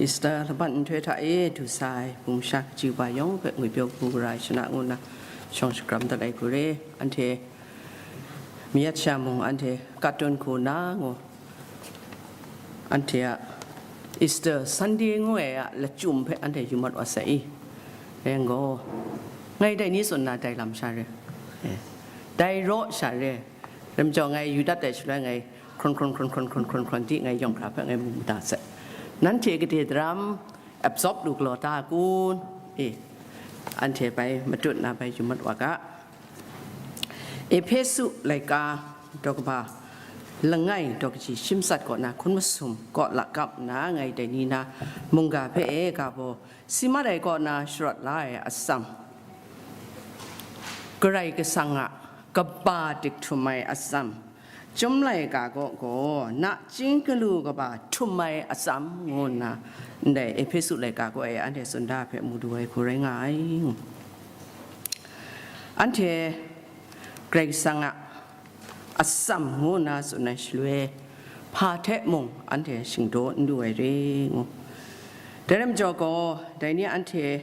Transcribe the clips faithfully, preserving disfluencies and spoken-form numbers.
Easter laban nhtoi hta e du sa ai bung sha kaji wa yawng hpe ngwi pyaw kabu gara ai shana ngu nna shawng shakram dat ai hku re. Anhte mayat sha mung, anhte katun hku na ngu, anhte a Easter Sunday ngu ai a lachyum hpe anhte yu mat wa sai i. Rai yang gaw, ngai dai ni tsun na dai lam sha re, eh, dai raw sha re, rai majaw ngai yu dat ai shaloi ngai hkron hkron hkron hkron hkron hkron hkron di ngai yawng hkra hpe ngai mu mada sai. Nanhte gade daram absorb lu galaw ta kun? E, anhte bai matut na bai yu mat wa ga. Ehpesu laika daw kaba langai daw kaji shi matsat kaw na hkun masum kaw lakap nna ngai dai ni na mungga hpe e ga baw si mat ai kaw na sharawt la ai atsam, Karai Kasang a kaba dik htum ai atsam, Chyum laika kaw gaw nachying galu kaba htum ai atsam ngu nna, ndai Ehpesu laika kaw e anhte tsun da hpe mu du ai hku rai nga ai. Anhte Karai Kasang a atsam ngu nna tsun ai shaloi, hpa hte mung anhte shingdaw n lu ai re ngu. Dai rai majaw gaw, dai ni anhte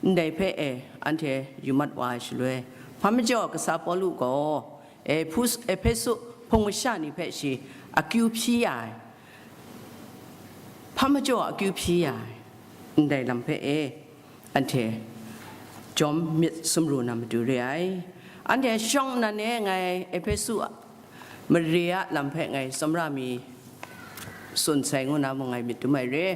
ndai hpe e anhte yu mat wa ai shaloi, hpa majaw kasa Pawlu gaw Ehpus-, Ehpesu hpung masha ni hpe shi akyu hpyi ya ai, hpa majaw akyu hpyi ya ai, ndai lam hpe e anhte jawm myit sumru na matu re ai. Anhte shawng nnan e ngai Ehpesu mare a lam hpe ngai tsawmra mi tsun sai ngu na mung ngai myit dum ai re.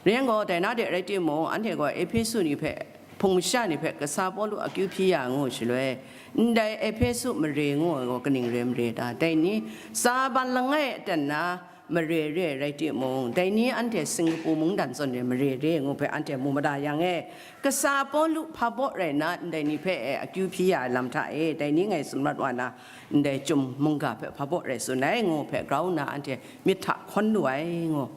Rai yang gaw, dai na de rai timung, anhte gaw Ehpesu ni hpe, hpung masha ni hpe kasa Pawlu akyu hpyi ya ngu shaloi, ndai Ehpesu mare ngu ai gaw kaning re mare ta? Dai ni, tsa ban langai aten na mare re ai rai timung, dai ni anhte Singkapu mungdan zawn re mare re ngu hpe anhte mu mada yang e, kasa Pawlu hpa baw rai nna ndai ni hpe e akyu hpyi ya ai lam hta e, dai ni ngai tsun mat wa na, ndai chyum mungga hpe hpa baw rai tsun ai ngu hpe grau nna anhte myit hta hkawn lu ai ngu.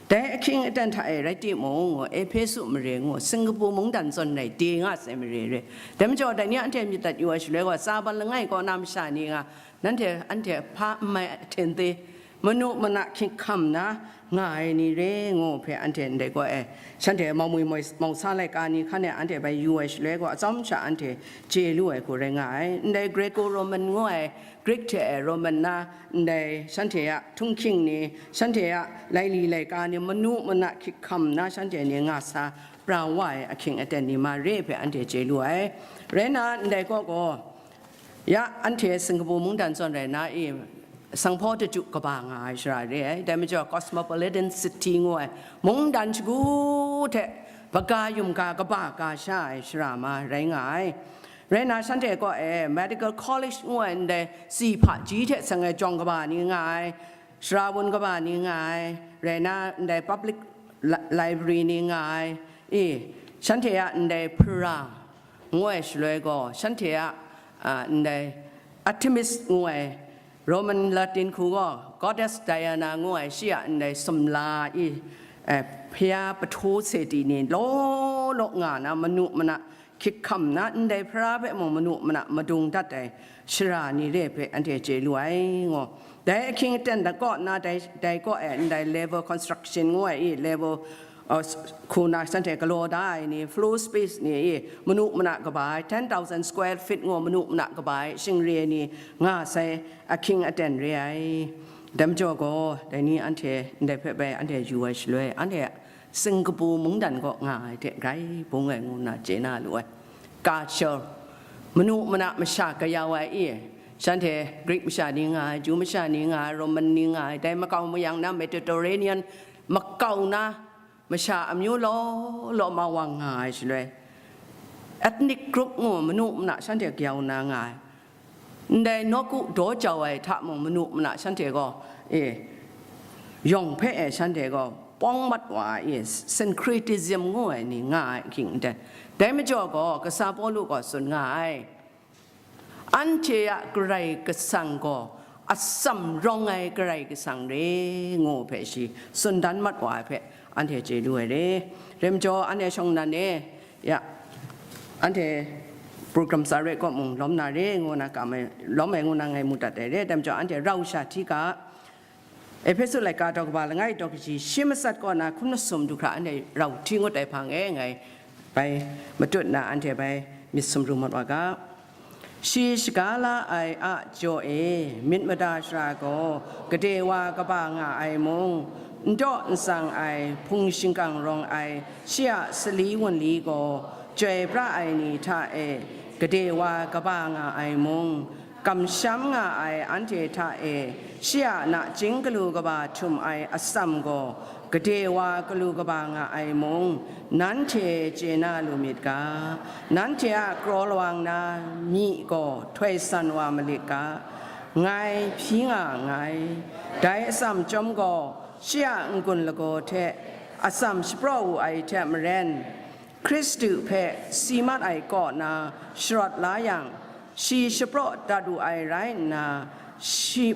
Dai ahkying aten hta e rai timung, ngu, Ehpesu mare ngu, Singkapu mungdan zawn rai de nga sai mare re. Dai majaw, dai ni anhte myit dat yu ai shaloi gaw, tsa ban langai kaw na masha ni nga, nanhte anhte hpa n mai hten hte, manu mana hkying hkam na nga ai ni re ngu hpe anhte ndai gaw e, shanhte mau mwi moi-, mau sa laika ni hkan e anhte bai yu ai shaloi gaw, atsawm sha anhte chye lu ai hku rai nga ai. Ndai Greco-Roman ngu ai, Greek hte e Roman na, ndai shanhte a htunghking ni, shanhte a laili laika ni, manu mana hkying hkam na shanhte ni nga sa pra wa ai ahkying aten ni ma re hpe anhte chye lu ai. Rai nna, ndai gaw gaw, ya, anhte Singkapu mungdan zawn rai nna i, sanghpaw daju kaba nga ai shara re ai. Dai majaw, cosmopolitan city ngu ai mungdan shagu hte baga yum ga kaba ga sha ai shara ma rai nga ai. Rai nna, shanhte kaw e medical college ngu ai ndai si hpaji hte seng ai jawng kaba ni nga ai, shara wun kaba ni nga ai, rai nna, ndai public li-, library ni nga ai, i, shanhte a ndai hpara ngu ai shaloi gaw, shanhte a, a, ndai Artemis ngu ai, Roman Latin hku gaw Goddess Diana ngu ai, shi a ndai sumla i, eh, hpya pahtu seti ni law law nga na, manu mana hkying hkam na, ndai hpara hpe mung manu mana madung dat ai shara ni re hpe anhte chye lu ai ngu. Dai ahkying aten da kaw nna, dai, dai kaw e ndai level construction ngu ai i, level, uh, s-, hku na shanhte galaw da ai ni, floor space ni i, manu mana kaba ai, ten thousand square feet ngu manu mana kaba ai shingre ni nga sai ahkying aten re ai. Dai majaw gaw, dai ni anhte ndai hpe bai anhte yu ai shaloi, anhte Singkapu mungdan kaw nga ai hte grai bung ai ngu nna chye na lu ai. Culture, manu mana masha kayau ai i, shanhte Greek masha ni nga ai, Jew masha ni nga ai, Roman ni nga ai, dai makau mayang na Mediterranean makau na masha amyu law law mawang nga ai shaloi, ethnic group ngu manu mana shanhte kayau na nga ai. Ndai nawku daw jau ai hta mung manu mana shanhte gaw, e, yawng hpe e shanhte gaw pawng mat wa ai, e, syncretism ngu ai ni nga ai ahkying aten. Dai majaw gaw, kasa Pawlu gaw tsun nga ai, anhte a Karai Kasang gaw atsam rawng ai Karai Kasang re ngu hpe shi tsun dan mat wa ai hpe anhte chye lu ai re. Rai majaw, anhte shawng nnan e, ya, anhte program tsawra kaw mung lawm na re ngu na kam ai, lawm ai ngu na ngai mu dat ai re. Dai majaw, anhte rau sha hti ga, Ehpesu laika daw kaba langai daw kaji shi matsat kaw na hkum masum du hkra anhte rau hti ngut ai hpang e ngai bai matut na anhte bai myit sumru mat wa ga. Shi shaga la ai a jaw e myit mada shara gaw gade wa kaba nga ai mung, n daw n tsang ai hpung shingkang rawng ai shi a sali wunli gaw, chyoi pra ai ni hta e gade wa kaba nga ai mung, kamsham nga ai anhte hta e shi a nachying galu kaba htum ai atsam gaw gade wa galu kaba nga ai mung, nanhte chye na lu myit ga. Nanhte a kraw lawang na myi gaw htoi san wa malit ga, ngai hpyi nga nngai. Dai atsam chyawm gaw shi a n-gun lagaw hte atsam shapraw wu ai hte maren, Hkristu hpe si mat ai kaw na sharawt la yang, shi shapraw dat wu ai rai nna, shi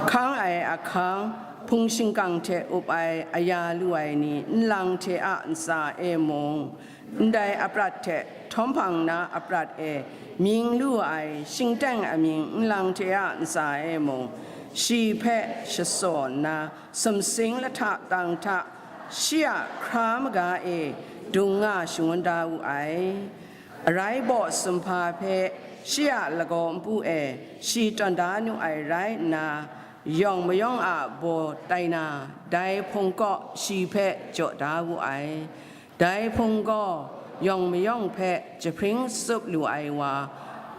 hkang ai ahkang hpung shingkang hte up ai aya lu ai ni nlang hte a ntsa e mung, ndai aprat hte htawm hpang na aprat e mying lu ai shingteng amying nlang hte a ntsa e mung, shi hpe shasaw nna, sumsing lahta tang hta shi a hkra maga e dung nga shangun da wu ai. Arai baw sumhpa hpe shi a lagaw npu e shi tawn da nu ai rai nna, yawng mayawng a baw tai na dai hpung kaw shi hpe jaw da wu ai. Dai hpung gaw yawng mayawng hpe jahpring tsup lu ai wa,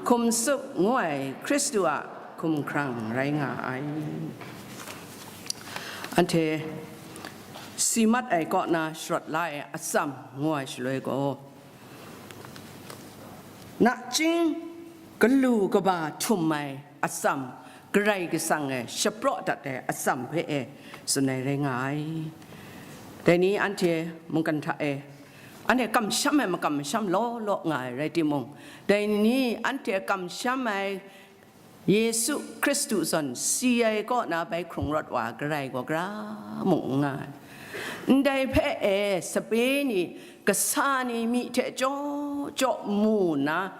hkum tsup ngu ai Hkristu a hkumhkrang rai nga ai. Anhte si mat ai kaw na sharawt la ai atsam ngu ai shaloi gaw, nachying galu kaba htum ai atsam, Karai Kasang e shapraw dat ai atsam hpe e tsun ai rai nga ai. Dai ni anhte mungkan hta e, anhte kamsham ai makam masham law law nga ai rai timung, dai ni anhte kamsham ai Yesu Hkristu zawn si ai kaw na bai hkrung rawt wa ai Karai gaw gara mung n nga ai. Ndai hpe e sape ni, kasa ni myi hte jaw jaw mu nna,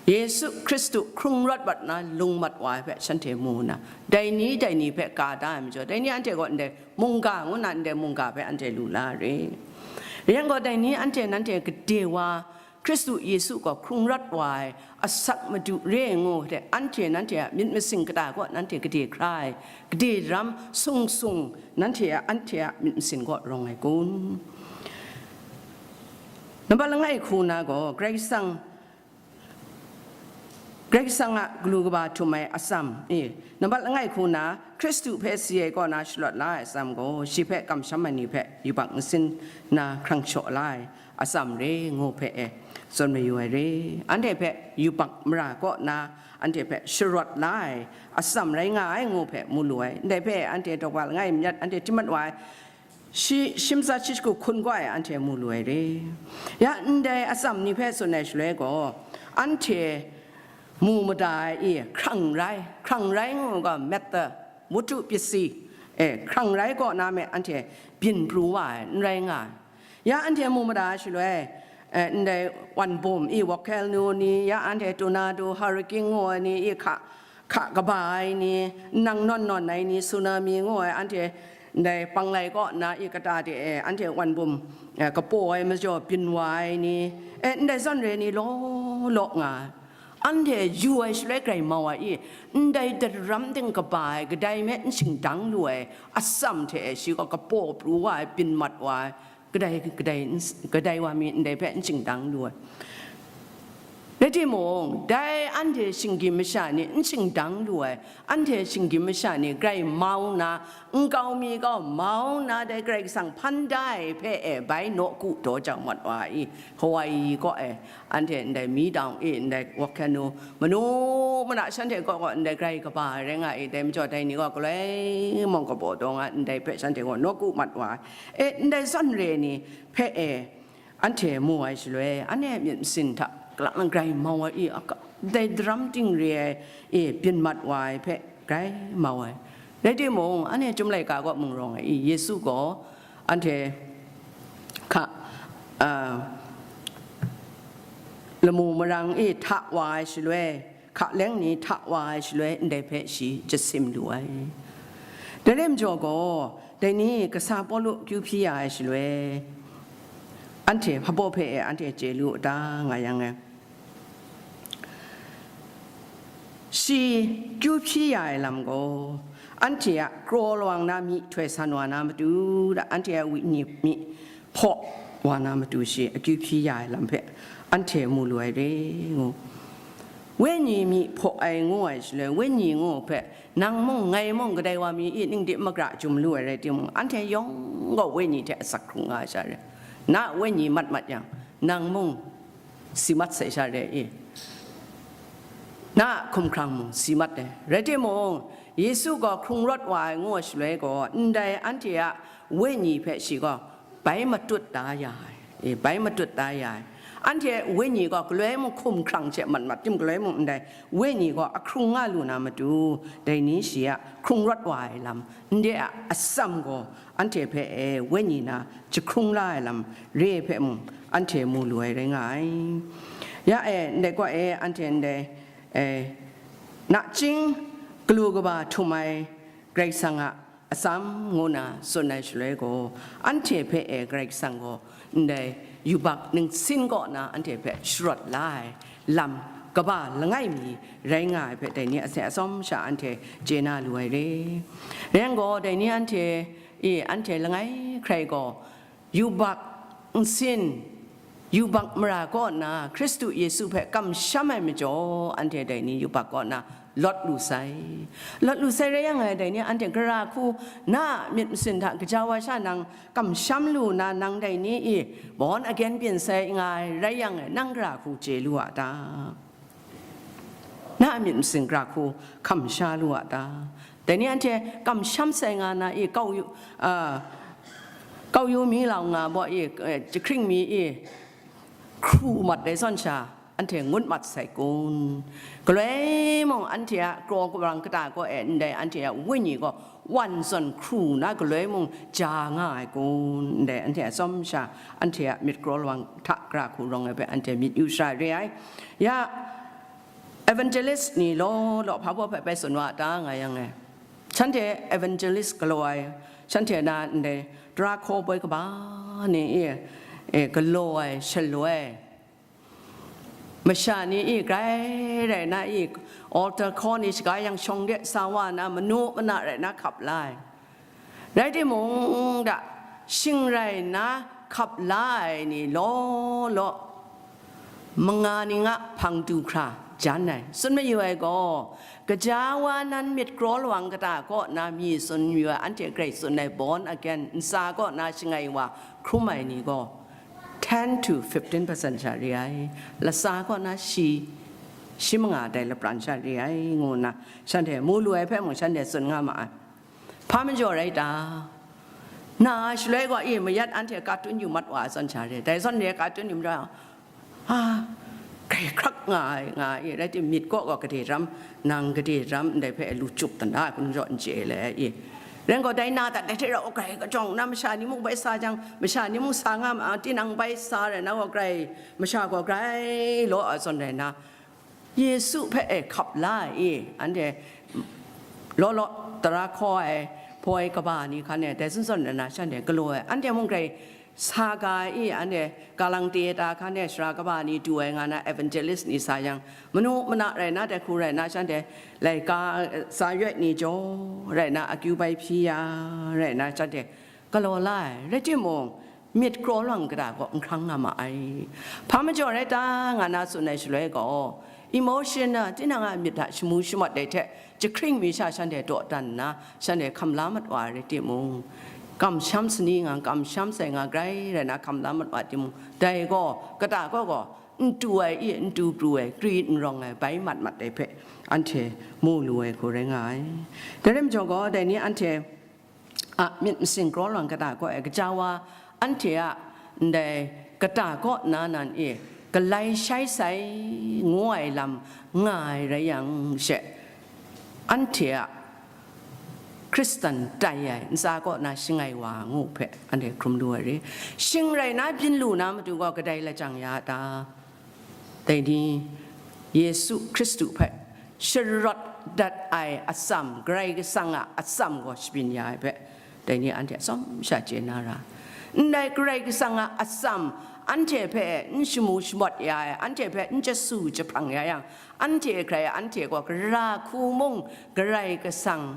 Yesu Hkristu hkrung rawt wat na lung mat wa ai hpe shanhte mu nna, dai ni dai ni hpe ka da ai majaw, dai ni anhte gaw ndai mungga ngu nna ndai mungga hpe anhte lu la re. Rai yang gaw, dai ni anhte nanhte gade wa Hkristu Yesu gaw hkrung rawt wa ai asak Madu re ngu hte, anhte nanhte a myit masin kata kaw nanhte gade hkra ai, gade daram sung sung nanhte a, anhte a myit masin kaw rawng ai kun? Nambat langai hku na gaw, Karai Kasang, Karai Kasang a galu kaba htum ai atsam, e, nambat langai hku na, Hkristu hpe si ai kaw na sharawt la ai atsam gaw, shi hpe kamsham ai ni hpe yubak nsin na hkrang shaw la ai atsam re ngu hpe e, tsun mayu ai re. Anhte hpe yubak mara kaw na, anhte hpe sharawt la ai atsam rai nga ai ngu hpe mu lu ai. Ndai hpe anhte daw kaba langai myit anhte hti mat wa ai, shi, shi matsat shi shagu hkun gaw e anhte mu lu ai re. Ya ndai atsam ni hpe tsun ai shaloi gaw, anhte mu mada ai i hkrang rai, hkrang rai ngu ga, method, mutu pyasi, e, hkrang rai kaw na me anhte byin pru wa ai, n rai nga ai. Ya anhte mu mada ai shaloi, e, ndai wan bum i, volcano ni, ya anhte tornado, hurricane ngu ai ni i, hka, hka kaba ai ni, nang nawn nawn ai ni, tsunami ngu ai, anhte ndai panglai kaw nna i kata de e, anhte wan bum, e, kapaw ai majaw byin wa ai ni, e, ndai zawn re ni law law nga ai. Anhte yu ai shaloi grai mau ai i, ndai daram ting kaba ai kadai me n shingdang lu ai atsam hte e, shi gaw kapaw pru wa ai, byin mat wa ai, kadai, kadai, kadai wa mi ndai hpe n shingdang lu ai. Rai timung, dai anhte shinggyim masha ni n shingdang lu ai, anhte shinggyim masha ni grai mau nna, nkau mi gaw mau nna, dai Karai Kasang hpan da ai hpe e bai nawku daw jau mat wa i, Hawaii kaw e, anhte ndai mi dang e, ndai volcano, manu mana shanhte kaw kaw ndai grai kaba ai rai nga i, dai majaw dai ni gaw galoi mawng kabaw daw nga, ndai hpe shanhte gaw nawku mat wa ai. E, ndai zawn re ni hpe e, anhte mu ai shaloi, anhte myit masin hta, kalang grai mau ai i, aka, dai daram ting re ai e, byin mat wa ai hpe grai mau ai. Rai timung, anhte Chyum laika kaw mung rawng ai i, Yesu gaw anhte hka, a, lamu marang e hta wa ai shaloi, hka leng ni hta wa ai shaloi, ndai hpe shi jasim lu ai. Dai rai majaw gaw, dai ni kasa Pawlu kyu hpyi ya ai shaloi, anhte hpabaw hpe e anhte chye lu a ta, nga yang e. Shi kyu hpyi ya ai lam gaw, anhte a kraw lawang na myi htoi san wa na matu, da, anhte a wenyi myi hpaw wa na matu shi akyu hpyi ya ai lam hpe anhte mu lu ai re ngu. Wenyi myi hpaw ai ngu ai shaloi, wenyi ngu hpe, nang mung, ngai mung, kadai wa mi i, ning di magra jum lu ai rai timung, anhte yawng gaw wenyi hte asak hkrung nga ai sha re. Na wenyi mat mat yang, nang mung si mat sai sha re i, na a hkumhkrang mung si mat ai. Rai timung, Yesu gaw hkrung rawt wa ai ngu ai shaloi gaw, ndai anhte a wenyi hpe shi gaw bai matut da ya ai, e, bai matut da ya ai. Anhte wenyi gaw galoi mung hkumhkrang hte mat mat tim, galoi mung ndai wenyi gaw ahkrung nga lu na matu, dai ni shi a hkrung rawt wa ai lam, ndai a atsam gaw anhte hpe e wenyi na jahkrung la ai lam re ai hpe mung anhte mu lu ai rai nga ai. Ya e, ndai gaw e, anhte ndai, e, nachying galu kaba htum ai Karai Kasang a atsam ngu na tsun ai shaloi gaw, anhte hpe e Karai Kasang gaw ndai yubak ningsin kaw na anhte hpe sharawt la ai lam kaba langai mi rai nga ai hpe, dai ni a se atsawm sha anhte chye na lu ai re. Rai yang gaw, dai ni anhte i, anhte langai hkrai gaw, yubak nsin, yubak mara kaw nna Hkristu Yesu hpe kamsham ai majaw, anhte dai ni yubak kaw nna lawt lu sai. Lawt lu sai rai yang e, dai ni anhte gara hku na a myit masin hta gaja wa sha nang kamsham lu na, nang dai ni i born again byin sai nga ai rai yang e, nang gara hku chye lu a ta? Na a myit masin gara hku hkam sha lu a ta? Dai ni anhte kamsham sai nga na i, kau yu, a, kau yu mi lau nga baw i, e, jahkring mi i, hkru mat ai zawn sha, anhte ngut mat sai kun? Galoi mung anhte a kraw kabrang kata kaw e ndai anhte a wenyi gaw wan zawn hkru na galoi mung ja nga ai kun? Ndai anhte a tsawm sha, anhte a myit kraw lawang hta gara hku rawng ai hpe anhte myit yu sha re ai. Ya, evangelist ni law law hpa baw hpe bai tsun wa a ta, nga yang e? Shanhte evangelist galaw ai, shanhte na ndai tara hkaw poi kaba ni e, e, galaw ai, shaloi masha ni i grai rai na i, altar call ni shaga yang shawng de sa wa na, manu mana rai na hkap la ai. Rai timung, da, shing rai na hkap la ai ni law law, manga ning a hpang du hkra jan ai. Tsun mayu ai gaw, gaja wa nan myit kraw lawang kata kaw na mi tsun mayu ai, anhte grai tsun ai, born again, ntsa kaw na shangai wa hkrum ai ni gaw, ten to fifteen percent sha re ai, latsa kaw na shi, shi manga dai lapran sha re ai, ngu nna shanhte mu lu ai hpe mung shanhte tsun nga ma ai. Hpa majaw rai ta? Na shaloi gaw i mayat anhte katun yu mat wa ai zawn sha re, dai zawn re katun yu majaw, a, grai hkrak nga ai, nga i, rai tim, myit kaw gaw gade ram, nang gade ram ndai hpe lu chup dan da ai, hkun jaw n chye le i. Ren gaw dai na dat, dai hte rau grai kajawng na masha ni mung bai sa jang, masha ni mung sa nga ma, tinang bai sa rai na gaw grai, masha gaw grai law ai zawn rai na, Yesu hpe e hkap la ai i, anhte law law tara hkaw ai, poi kaba ni hkan e, dai zawn zawn rai na shanhte galaw ai, anhte mung grai sa ga ai i, anhte galang te ta hkan e, sara kaba ni du ai nga na, evangelist ni sa yang, manu mana rai na, dai hku rai na, shanhte laika, sa yoi ni jaw rai na, akyu bai hpyi ya rai na, shanhte galaw la ai. Rai timung, myit kraw lawang kata gaw n hkrang nga ma ai. Hpa majaw rai ta, nga na tsun ai shaloi gaw, emotional, tinang a myit hta shamu shamat ai hte, jahkring mi sha shanhte dawdan nna, shanhte hkam la mat wa ai rai timung, kamsham sani nga, kamsham sai nga, grai rai na hkam la mat wa timung, dai gaw, kata gaw gaw, n tu ai i, n tu pru ai, kri n rawng ai, bai mat mat ai hpe, anhte mu lu ai hku rai nga ai. Dai rai majaw gaw, dai ni anhte a myit masin kraw lawang kata kaw e, gaja wa anhte a ndai kata kaw na nan e galai shai sai ngu ai lam nga ai rai yang she, anhte a Hkristan tai ai ntsa kaw na shangai wa ngu hpe anhte hkrum lu ai re. Shing rai na byin lu na matu gaw kadai lajang ya a ta? Dai ni Yesu Hkristu hpe sharawt dat ai atsam, Karai Kasang a atsam gaw shabyin ya ai hpe, dai ni anhte atsawm sha chye na ra. Ndai Karai Kasang a atsam anhte hpe n shamu shamawt ya ai, anhte hpe n chyasu jahprang ya yang, anhte hkrai anhte gaw gara hku mung Karai Kasang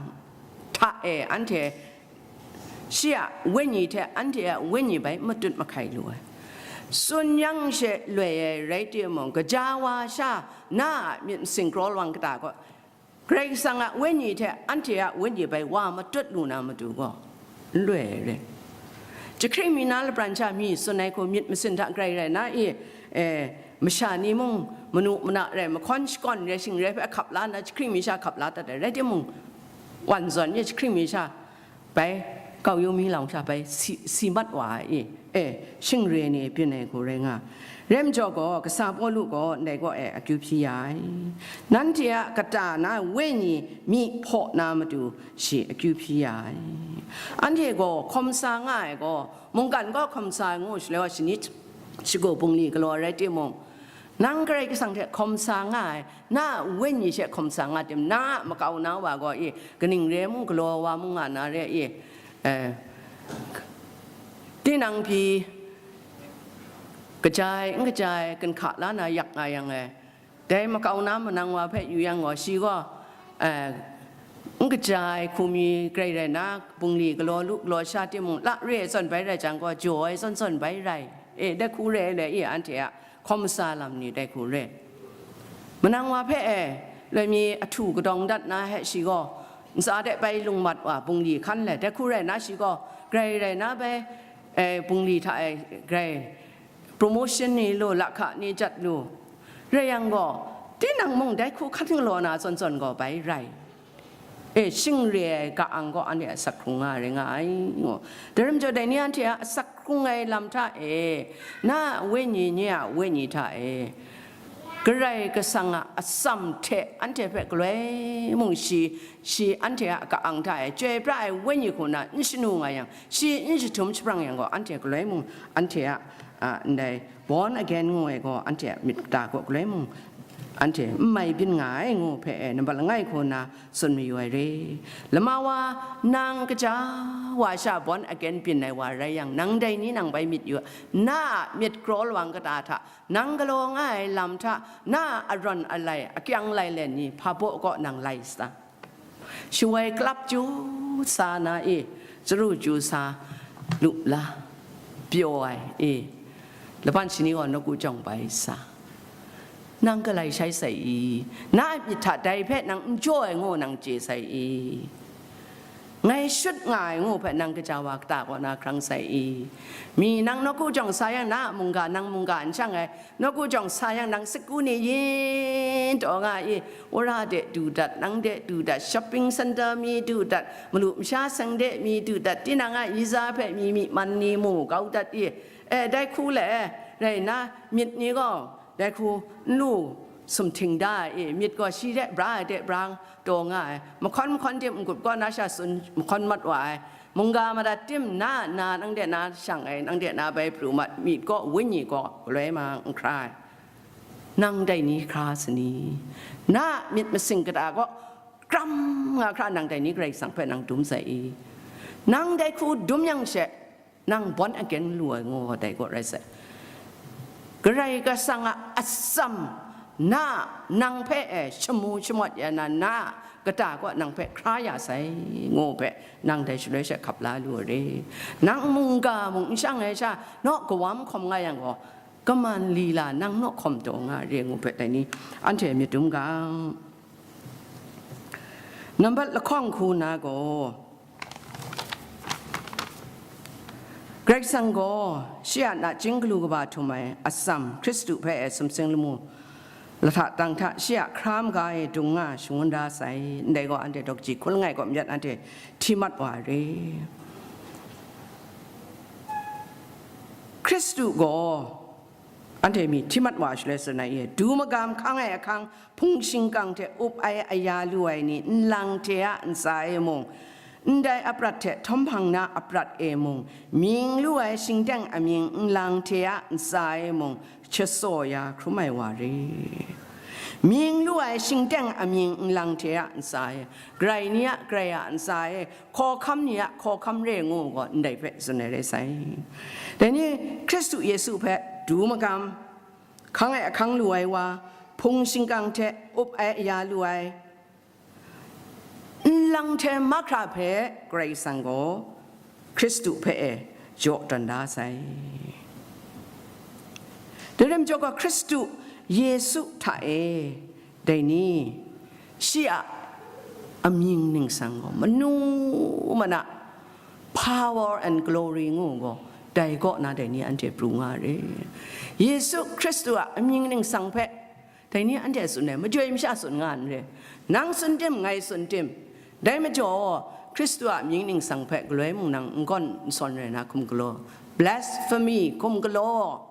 hta e anhte shi a wenyi hte anhte a wenyi bai matut mahkai lu ai. Tsun yang she loi ai rai timung, gaja wa sha na a myit masin kraw lawang kata gaw, Karai Kasang a wenyi hte anhte a wenyi bai wa matut lu na matu gaw, n loi ai re. Jahkring mi na lapran sha mi tsun ai hku myit masin hta grai rai na i, e, masha ni mung manu mana rai, mahkawn shakawn rai, shing rai hpe hkap la nna, jahkring mi sha hkap la dat ai, rai timung, wan zawn e jahkring mi sha bai, kau yu mi lam sha bai si, si mat wa ai i, e, shing re ni byin ai hku rai nga. Rai majaw gaw, kasa Pawlu gaw ndai kaw e akyu hpyi ya ai. Nanhte a kata na wenyi myi hpaw na matu shi akyu hpyi ya ai. Anhte gaw hkawm sa nga ai gaw, mungkan gaw hkawm sa ai ngu shaloi wa, shani shagu bungli galaw rai timung, nang Karai Kasang hte hkawm sa nga ai, na a wenyi she hkawm sa nga tim, na a makau na wa gaw i, kaning re mung galaw wa mung nga na re i, eh, tinang pyi kaja ai, n kaja ai, ginhka la na yak nga yang e, dai makau na manang wa hpe yu yang gaw, shi gaw, eh, n kaja ai hku mi grai rai na, bungli galaw lu galaw sha timung, la re ai zawn bai rai jang gaw, jaw ai zawn zawn bai rai. E, dai hku re ai le i, anhte a hkawm sa lam ni dai hku re. Manang wa hpe e, loi mi ahtu kadawng dat na he shi gaw, ntsa de bai lung mat wa, bungli hkan le, dai hku rai na shi gaw, grai rai na bai, e, bungli hta e grai promotion ni lu, lahka ni jat lu, rai yang gaw, tinang mung dai hku hkan galaw na zawn zawn gaw bai rai. E, shing re ai ka-ang gaw anhte a asak hkrung nga rai nga ai, ngu. Dai rai majaw, dai ni anhte a asak hkrung ai lam hta e, na a wenyi, nye a wenyi hta e, Karai Kasang a atsam hte anhte hpe galoi mung shi, shi anhte a ka-ang hta e chyoi pra ai wenyi hku na n shanu nga yang, shi n jahtum jahprang yang gaw, anhte galoi mung, anhte a, a, ndai born again ngu ai gaw, anhte a myit kata gaw galoi mung, anhte n mai byin nga ai ngu hpe e, nambat langai hku na tsun mayu ai re. Lama wa, nang kaja wa sha born again byin ai wa rai yang, nang dai ni nang bai myit yu, na a myit kraw lawang kata hta, nang galaw nga ai lam hta, na a arawn alai, akyang lailen ni hpa baw kaw nang lai sa? Shawoi kalap chyu sa na i, chyaru chyu sa lu la, pyaw ai i, laban shani gaw nawku jawng bai sa, nang galai shai sai i? Na a myit hta dai hpe nang n jaw ai ngu nang chye sai i? Ngai shut nga ai ngu hpe nang kaja wa kata kaw na hkrang sai i? Mi nang nawku jawng sa yang, na a mungga, nang mungga n shang ai, nawku jawng sa yang, nang sagu ni yin taw nga i? Wora de du dat, nang de du dat, shopping center mi du dat, malu masha seng de mi du dat, tinang a yi za hpe mi myi man ni mu kau dat i? E, dai hku le, rai nna, myit ni gaw dai hku n lu sumhting da ai i? Myit gaw shi de bra ai de bra taw nga ai, mahkawn mahkawn tim n-gup kaw na sha tsun mahkawn mat wa ai, mungga madat tim na, na nang de na shang ai, nang de na bai pru mat, myit gaw, wenyi gaw galoi mang n hkra ai. Nang dai ni hkra sa ni? Na a myit masin kata gaw kram nga hkra, nang dai ni Karai Kasang hpe nang dum sai i? Nang dai hku dum yang she, nang born again lu ai ngu dai gaw rai sai. Karai Kasang a atsam na nang hpe e shamu shamawt ya na, na a kata kaw nang hpe hkra ya sai ngu hpe, nang dai shaloi she hkap la lu ai re. Nang mungga mung n shang ai sha, naw kawam hkawm nga yang gaw, kaman lila nang naw hkawm taw nga ai re ngu hpe, dai ni anhte myit dum ga. Nambat lahkawng hku na gaw, Karai Kasang gaw shi a nachying galu kaba htum ai atsam, Hkristu hpe e sumsing lamu lahta tang hta shi a hkra maga e dung nga shangun da sai. Ndai gaw anhte daw kaji hkun langai kaw myit anhte hti mat wa ai re. Hkristu gaw anhte mi hti mat wa shaloi tsun ai e, du magam hkang ai ahkang, hpung shingkang hte up ai aya lu ai ni nlang hte a ntsa e mung, ndai aprat hte htawm hpang na aprat e mung, mying lu ai shingteng amying nlang hte a ntsa e mung, shasaw ya hkrum ai wa re. Mying lu ai shingteng amying nlang hte a ntsa e, grai ni a grai a ntsa e, hkawhkam ni a hkawhkam re ngu gaw ndai hpe tsun ai rai sai. Dai ni Hkristu Yesu hpe du magam, hkang ai ahkang lu ai wa, hpung shingkang hte up ai aya lu ai, nlang hte mahkra hpe Karai Kasang gaw Hkristu hpe e jaw tawn da sai. Dai rai majaw gaw Hkristu Yesu hta e dai ni shi a amying ningsang gaw manu mana power and glory ngu gaw dai kaw na dai ni anhte pru nga re. Yesu Hkristu a amying ningsang hpe dai ni anhte tsun ai, majoi masha tsun nga n re. Nang tsun tim, ngai tsun tim. Dai majaw, Hkristu a mying ningsang hpe galoi mung nang n gawn n sawn rai na hkum galaw, blasphemy hkum galaw,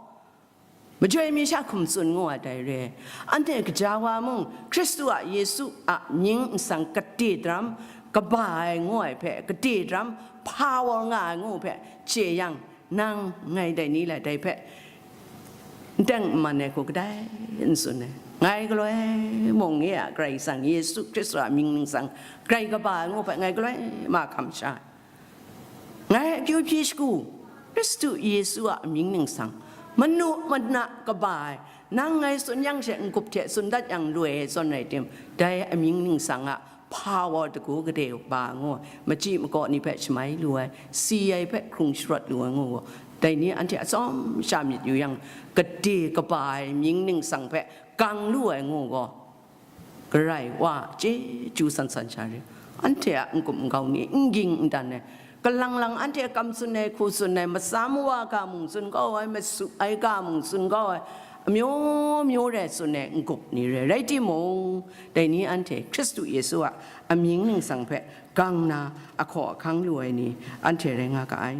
majoi mi sha hkum tsun ngu ai dai re. Anhte gaja wa mung, Hkristu a Yesu a mying ningsang kade daram kaba ai ngu ai hpe, kade daram power nga ai ngu hpe chye yang, nang ngai dai ni lai dai hpe n teng n man ai hku kadai n tsun ai. Ngai galoi mung nye a Karai Kasang Yesu Hkristu a mying ningsang grai kaba ai ngu hpe ngai galoi ma hkam sha ai. Ngai akyu hpyi shagu, Hkristu Yesu a mying ningsang manu mana kaba ai, nang ngai tsun yang she n-gup hte tsun dat yang loi ai zawn rai tim, dai amying ningsang a power dagu gade ba ngu, machyi makaw ni hpe shamai lu ai, si ai hpe hkrung sharawt lu ai ngu gaw, dai ni anhte atsawm sha myit yu yang, gade kaba ai mying ningsang hpe gang lu ai ngu gaw, Karai wa chyeju san san sha re. Anhte a n-gup n-gau ni n ging n dan ai, kalang lang anhte kam tsun ai, hku tsun ai, matsam wa ga mung tsun kau ai, masu ai ga mung tsun kau ai, amyu myu re tsun ai n-gup ni re rai timung, dai ni anhte Hkristu Yesu a amying ningsang hpe gang na ahkaw ahkang lu ai ni anhte rai nga ga ai.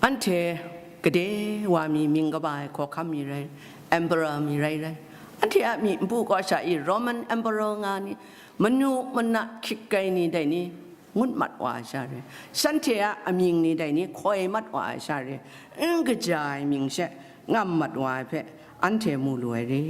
Anhte gade wa mi, mying kaba ai hkawhkam mi rai, emperor mi rai rai, anhte a myi npu kaw sha i Roman emperor nga ni, manu mana hkyit kai ni dai ni, ngut mat wa ai sha re, shanhte a amying ni dai ni hkoi mat wa ai sha re, n kaja ai mying she ngam mat wa ai hpe anhte mu lu ai re.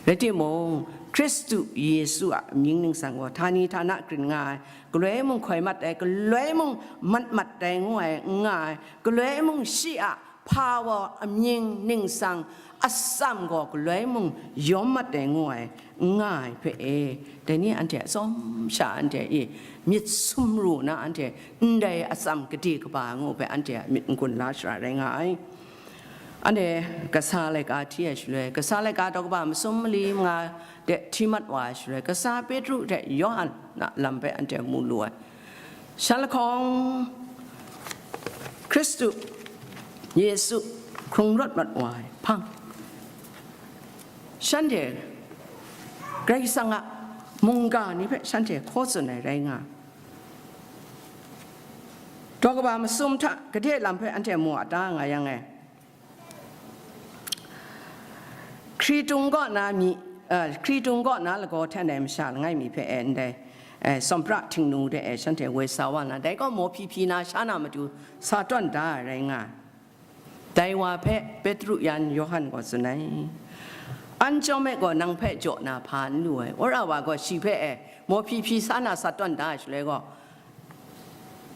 Rai timung, Hkristu Yesu a mying ningsang gaw htani htana grin nga ai, galoi mung hkoi mat ai, galoi mung mat mat ai ngu ai n nga ai, galoi mung shi a power, amying ningsang atsam gaw galoi mung yawm mat ai ngu ai n nga ai hpe e, dai ni anhte atsawm sha anhte i myit sumru na anhte ndai atsam gade kaba ngu hpe anhte a myit n-gun la shara rai nga ai. Anhte kasa laika hti ai shaloi, kasa laika daw kaba masum mali manga de hti mat wa ai shaloi, kasa Petru hte Yawhan a lam hpe anhte mu lu ai. Shan lahkawng Hkristu Yesu hkrung rawt mat wa ai hpang, shanhte Karai Kasang a mungga ni hpe shanhte hkaw tsun ai rai nga ai. Daw kaba masum hta gade lam hpe anhte mu a ta nga yang e, Hkritung kaw na myi, eh, Hkritung kaw na lagaw hten ai masha langai mi hpe e ndai, eh, Sawmpra Htingnu de e shanhte woi sa wa na, dai gaw mawhpyi hpyi na sha na matu sa tawn da ai rai nga ai. Dai wa hpe Petru yan Yawhan gaw tsun ai, an chyawm e gaw nang hpe jaw na hpa n lu ai, wora wa gaw shi hpe e mawhpyi hpyi sa na sa tawn da ai shaloi gaw,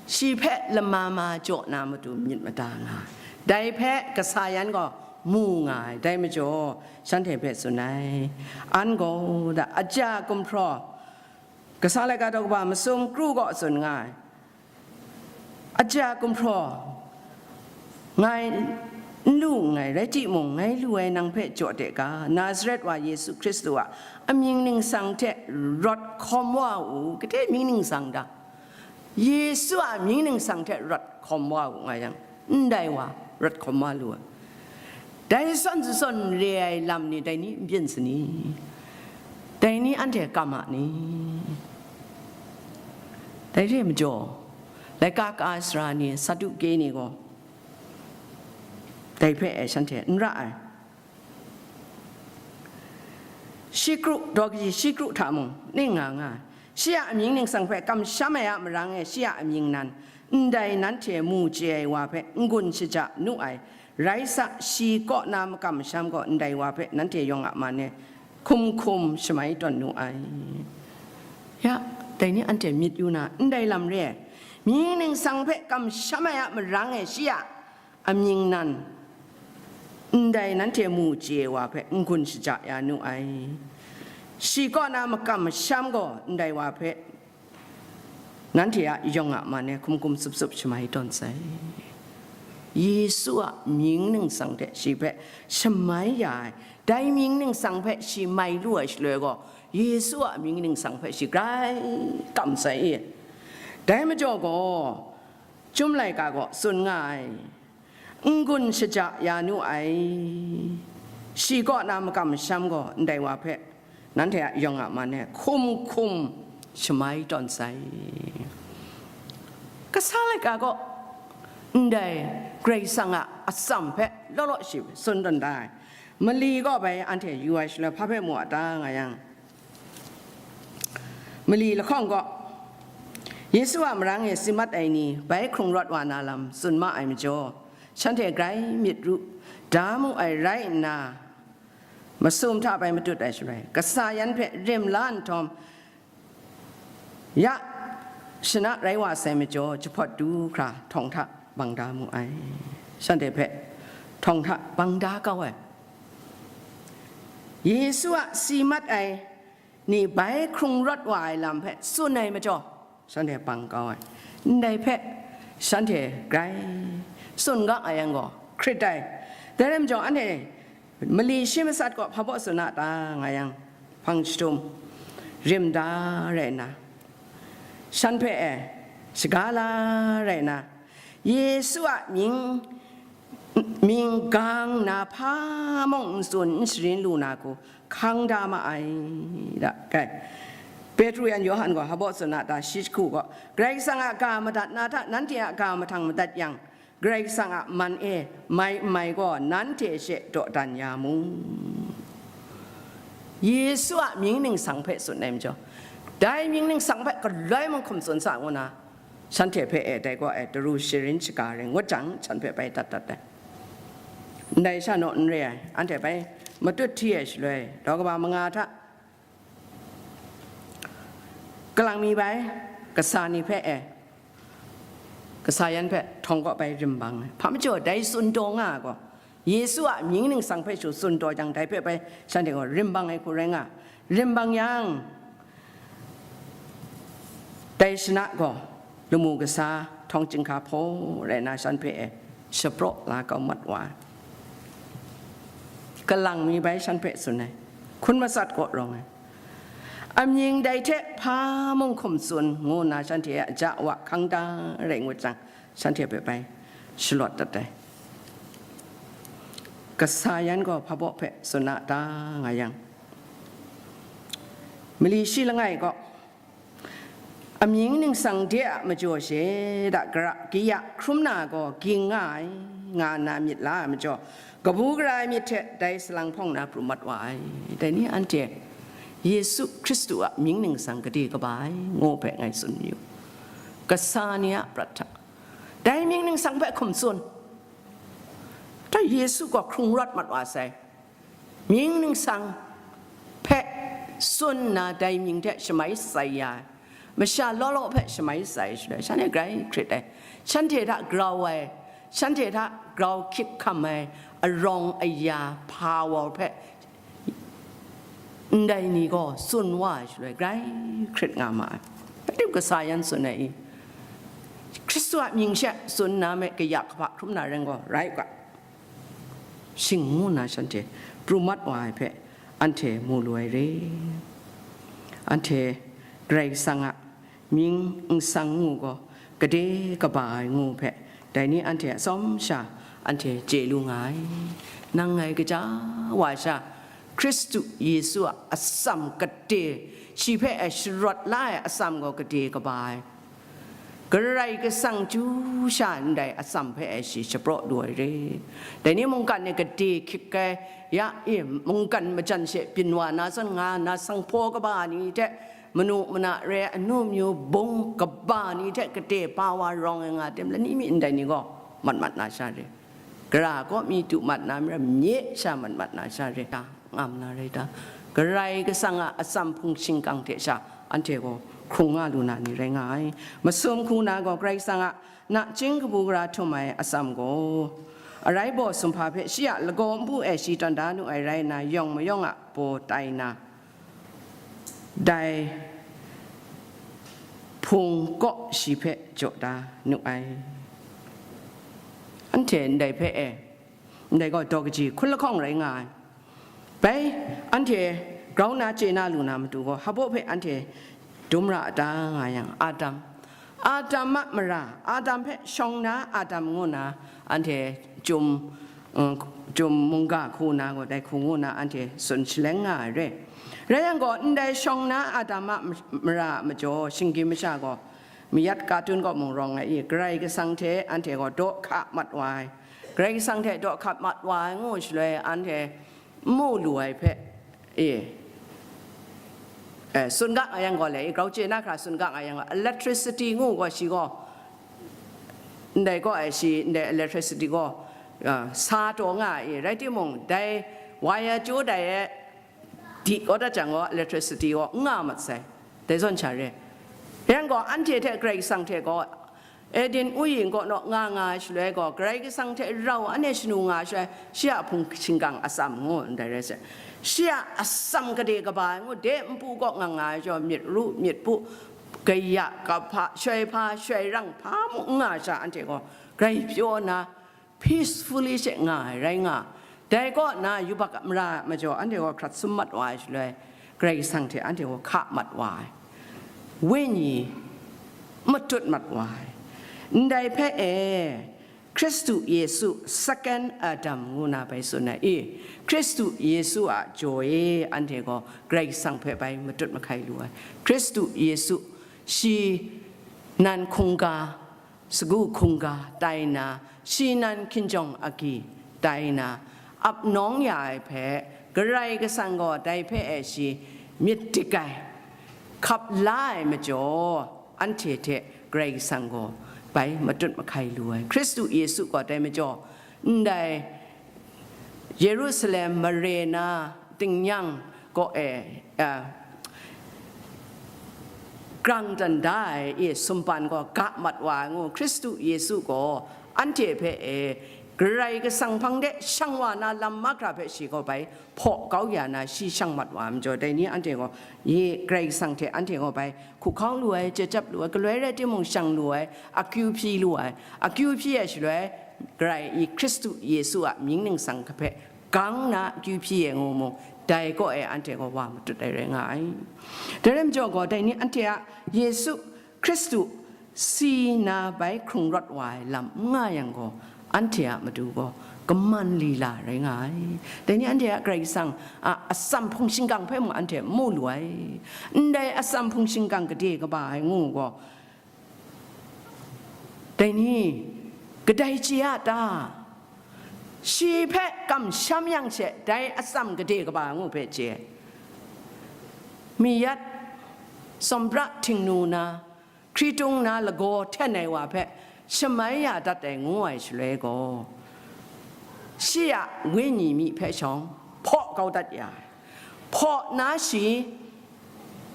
shi hpe lama ma jaw na matu myit mada nga ai. Dai hpe kasa yan gaw mu nga ai. Dai majaw, shanhte hpe tsun ai, an gaw da, aja gumhpraw, kasa laika daw kaba masum kru gaw tsun nga ai, aja gumhpraw ngai n lu nngai, rai timung, ngai lu ai nang hpe jaw de ga, Nazaret wa Yesu Hkristu a amying ningsang hte rawt hkawm wa u. Gade mying ningsang dang, Yesu a mying ningsang hte rawt hkawm wa u nga yang, ndai wa rawt hkawm wa lu ai. Dai zawn zawn re ai lam ni, dai ni n byin sa ni? Dai ni anhte kam a ni? Dai re majaw, laika ka ai sara ni, Saduke ni gaw dai hpe e shanhte n ra ai. Shi kru, daw kaji shi kru hta mung ning nga nga ai. Shi a amying ningsang hpe kamsham ai a marang e shi a amying nan, ndai nanhte mu chye ai wa hpe n-gun shaja nu ai, Rai sa, shi kaw na makam masham gaw ndai wa hpe nanhte yawng a man e hkum hkum shamai tawn nu ai. Ya, dai ni anhte myit yu na, ndai lam re ai, mying ningsang hpe kamsham ai a marang e shi a amying nan, ndai nanhte mu chye ai wa hpe n-gun shaja ya nu ai. Shi kaw na makam masham gaw ndai wa hpe nanhte a yawng a man e hkum hkum sup sup shamai tawn sai. Yesu a mying ningsang hte shi hpe shamai ya ai, dai mying ningsang hpe shi mai lu ai shaloi gaw, Yesu a mying ningsang hpe shi grai kam sai i. Dai majaw gaw, Chyum laika gaw tsun nga ai, n-gun shaja ya nu ai, shi kaw na makam masham gaw ndai wa hpe nanhte a yawng a man e hkum hkum shamai tawn sai. Kasa laika gaw ndai Karai Kasang a atsam hpe law law shi tsun tawn da ai. Mali gaw bai anhte yu ai shaloi hpa hpe mu a ta nga yang, mali lahkawng gaw, Yesu a marang e si mat ai ni bai hkrung rawt wa na lam tsun ma ai majaw, shanhte grai myit ru da mu ai rai nna, masum hta bai matut ai shaloi, kasa yan hpe rim la nhtawm, ya shana rai wa sai majaw, jahpawt du hkra htawng hta bang da mu ai. Shanhte hpe htawng hta bang da kau ai. Yesu a si mat ai ni bai hkrung rawt wa ai lam hpe tsun ai majaw, shanhte bang kau ai. Ndai hpe shanhte grai tsun ga ai yang gaw, hkrit ai. Dai rai majaw, anhte mali shi masat gaw hpa baw tsun a ta nga yang, hpang jahtum rim da rai nna, shan hpe e shaga la rai nna, Yesu a mying mying gang na hpa mung n tsun n sharin lu na hku hkang da ma ai da. Kai, Petru yan Yawhan gaw hpa baw tsun a ta, shi jahku gaw, Karai Kasang a ga madat na hta nanhte a ga mahtang madat yang, Karai Kasang a man e mai n mai gaw nanhte she dawdan ya mu. Yesu a mying ningsang hpe tsun ai majaw, dai mying ningsang hpe galoi mung hkum tsun sa ngu na, shanhte hpe e dai gaw e daru sharin shaga rai ngut jang, shan hpe bai dat dat ai. Ndai sha naw n re ai, anhte bai matut hti ai shaloi, daw kaba manga hta kalang mi bai, kasa ni hpe e, kasa yan hpe htawng kaw bai rim bang ai. Hpa majaw dai tsun taw nga ai gaw, Yesu a mying ningsang hpe shu tsun taw jang, dai hpe bai shanhte gaw rim bang ai hku rai nga. Rim bang yang, dai shana gaw lamu kasa htawng chyinghka hpaw rai nna, shan hpe e shapraw la kau mat wa ai. Kalang mi bai shan hpe tsun ai, hkun matsat kaw rawng ai, amying dai hte hpa mung hkum tsun ngu nna shanhte a ja wa hkang da rai ngut jang, shanhte hpe bai shalawt dat ai. Kasa yan gaw hpa baw hpe tsun a ta nga yang, mali shi langai gaw, amying ningsang de a majaw she da gara kaya hkrum na gaw ging nga ai, nga nna myit la ai majaw, kabu gara ai myit hte dai salang hpawng na pru mat wa ai. Dai ni anhte Yesu Hkristu a mying ningsang gade kaba ai ngu hpe ngai tsun mayu. Kasa ni a prat hta, dai mying ningsang hpe hkum tsun. Dai Yesu gaw hkrung rawt mat wa sai. Mying ningsang hpe tsun nna dai mying hte shamai shatsai ya ai, masha law law hpe shamai shatsai shaloi, shanhte grai hkrit ai, shanhte hta grau ai, shanhte hta grau hkyip hkam ai, arawng aya, power hpe ndai ni gaw tsun wa ai shaloi, grai hkrit nga ma ai. Atim kasa yan tsun ai i, Hkristu a mying she tsun nna me kaya kahpa hkrum na rai gaw, rai u ga. Shing ngu nna shanhte pru mat wa ai hpe anhte mu lu ai re. Anhte Karai Kasang a mying nsang ngu gaw gade kaba ai ngu hpe, dai ni anhte atsawm sha anhte chye lu nga ai. Nang ngai kaja wa sha, Hkristu Yesu a atsam gade, shi hpe e sharawt la ai atsam gaw gade kaba ai. Karai Kasang chyu sha ndai atsam hpe e shi shapraw lu ai re. Dai ni mungkan e gade hkyik ai, ya e, mungkan majan she byin wa na zawn nga na, sanghpaw kaba ni hte, manu mana re ai, anu myu bung kaba ni hte gade pa wa rawng ai nga tim, lani mi ndai ni gaw mat mat na sha re. Gara kaw mi tu mat na, mara mye sha mat mat na sha re ta, ngam na re ta, Karai Kasang a atsam hpung shingkang hte sha anhte gaw hkrung nga lu na ni rai nga ai. Masum hku na gaw Karai Kasang a nachying kabu gara htum ai atsam gaw, arai baw sumhpa hpe shi a lagaw npu e shi tawn da nu ai rai nna, yawng mayawng a baw tai nna, dai hpung kaw shi hpe jaw da nu ai. Anhte ndai hpe e, ndai gaw daw kaji hkun lahkawng rai nga ai. Bai, anhte grau na chye na lu na matu gaw, hpa baw hpe anhte dum ra a ta nga yang, Adam, Adam a mara, Adam hpe shawng na Adam ngu na, anhte chyum, mm, chyum mungga hku na gaw, dai hku ngu na anhte tsun shaleng nga ai re. Rai yang gaw, ndai shawng na Adam a mara a majaw, shinggyim masha gaw, mayat katun kaw mung rawng ai i, Karai Kasang hte anhte gaw daw hka mat wa ai. Karai Kasang hte daw hka mat wa ai ngu shaloi, anhte n mu lu ai hpe, e, e, tsun ga nga yang gaw le, e, grau chye na hkra tsun ga nga yang gaw, electricity ngu gaw shi gaw, ndai gaw ai shi, ndai electricity gaw, a, sa taw nga ai, rai timung, dai wire chyu dai e, di kau dat jang gaw, electricity gaw n nga mat sai, dai zawn sha re. Yang gaw, anhte hte Karai Kasang hte gaw, Eden uyin kaw naw nga nga ai shaloi gaw, Karai Kasang hte rau anhte shanu nga ai shaloi, shi a hpung shingkang atsam ngu ndai rai sai. Shi a atsam gade kaba ai ngu, de npu kaw nga nga ai jaw, myit ru, myit pu, kaya, kahpa, shoi hpa, shoi rang hpa mung n nga ai sha, anhte gaw grai pyaw na, peacefully she nga ai rai nga. Dai kaw na yubak a mara majaw anhte gaw hkrat sum mat wa ai shaloi, Karai Kasang hte anhte gaw hka mat wa ai, wenyi matut mat wa ai. Ndai hpe e, Hkristu Yesu, second Adam ngu na bai tsun ai i, Hkristu Yesu a jaw e, anhte gaw Karai Kasang hpe bai matut mahkai lu ai. Hkristu Yesu, shi nan hkungga, sagu hkungga tai nna, shi nan hkinjawng agyi tai nna, ap nawng ya ai hpe, Karai Kasang gaw dai hpe e shi myit dik ai, hkap la ai majaw, anhte hte Karai Kasang gaw bai matut mahkai lu ai. Hkristu Yesu gaw dai majaw, ndai Yerusalem mare na tingnyang kaw e, a, grang dan da ai i sumpan gaw ga mat wa ai ngu, Hkristu Yesu gaw anhte hpe e, Karai Kasang hpang de shang wa na lam mahkra hpe shi gaw bai hpaw kau ya na, shi shang mat wa ai majaw, dai ni anhte gaw, ye Karai Kasang hte anhte gaw bai hku hkau lu ai, chyat chyap lu ai, galoi rai timung shang lu ai, akyu hpyi lu ai, akyu hpyi ai shaloi, Karai i Hkristu Yesu a mying ningsang hpe gang na akyu hpyi ai ngu mung, dai kaw e anhte gaw wa matut ai rai nga ai. Dai rai majaw gaw, dai ni anhte a Yesu Hkristu si na bai hkrung rawt wa ai lam n nga yang gaw, anhte a matu gaw kaman lila rai nga ai. Dai ni anhte a Karai Kasang a atsam hpung shingkang hpe mung anhte mu lu ai. Ndai atsam hpung shingkang gade kaba ai ngu gaw, dai ni kadai chye a ta? Shi hpe kamsham yang she dai atsam gade kaba ngu hpe chye. Miyat, sawmpra htingnu na, hkritung na lagaw hten ai wa hpe shamai ya dat ai ngu ai shaloi gaw, shi a wenyi myi hpe shawng hpaw kau dat ya ai. Hpaw na shi,